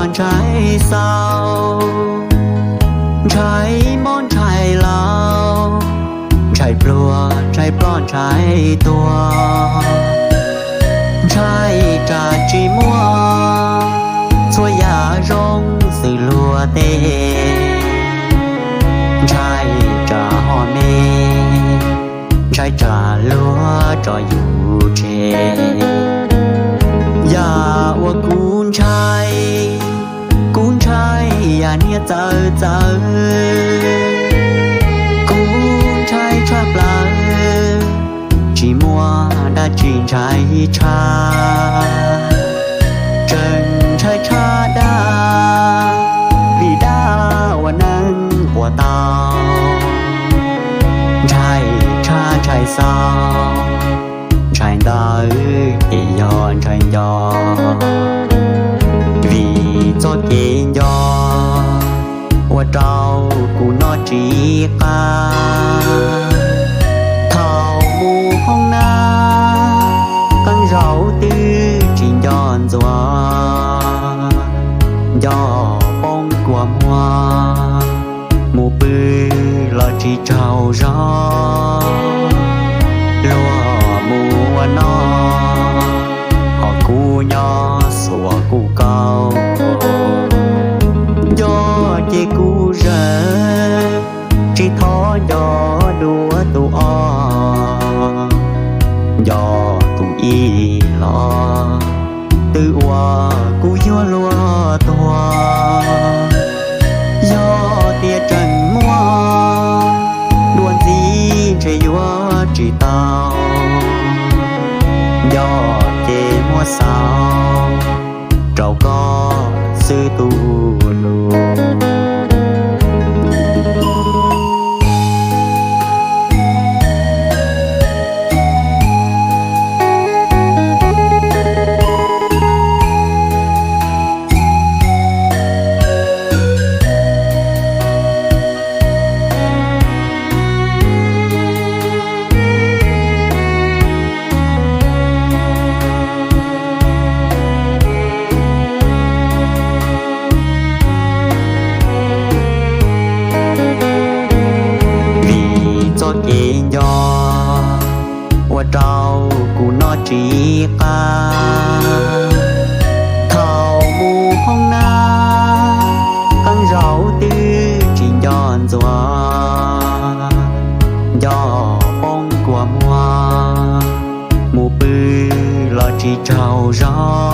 Ntshai xau, ntshai mob ntshai laus, ntshai pluag ntshai ploj ntshai tuag, ntshai tsam tsis muaj txhua yam zoo xws luag tej, ntshai tsam ho me, ntshai tsam luag tso yus tseg. Yam uas kuv ntshai, kuv ntshai yam niag txawv txawv, kuv ntshai tshaj plaws, tsis muaj dab tsi ntshai tshaj, tseem ntshai tshaj dab, vim dab ua neeg ua tau, ntshai tshaj ntshai xau, ntshai ntawd ces yog ntshai nco, vim txoj kev nco ua rau kuv noj tsis qab. Thaum mus hoob nab, qee zaum twb tsis nco ntxuav, nco poob kua muag, mus pw los tsis tsaug zog, luag mus ua noj, ho kuv nyob xuas kuv kaus, nco ces kuv zawm, tsis thov nco dua tus ob, nco tus ib los twb ua kuv yuav luag tuag. Yog tias tseem muaj dua ntxiv ntshe yuav tsis tau, nco ces muab xaus rau koj xwb tus lus. Vim txoj kev nco ua rau kuv noj tsis qab. Thaum mus hoob nab, qee zaum twb tsis nco ntxuav, nco poob kua muag, mus pw los tsis tsaug zog,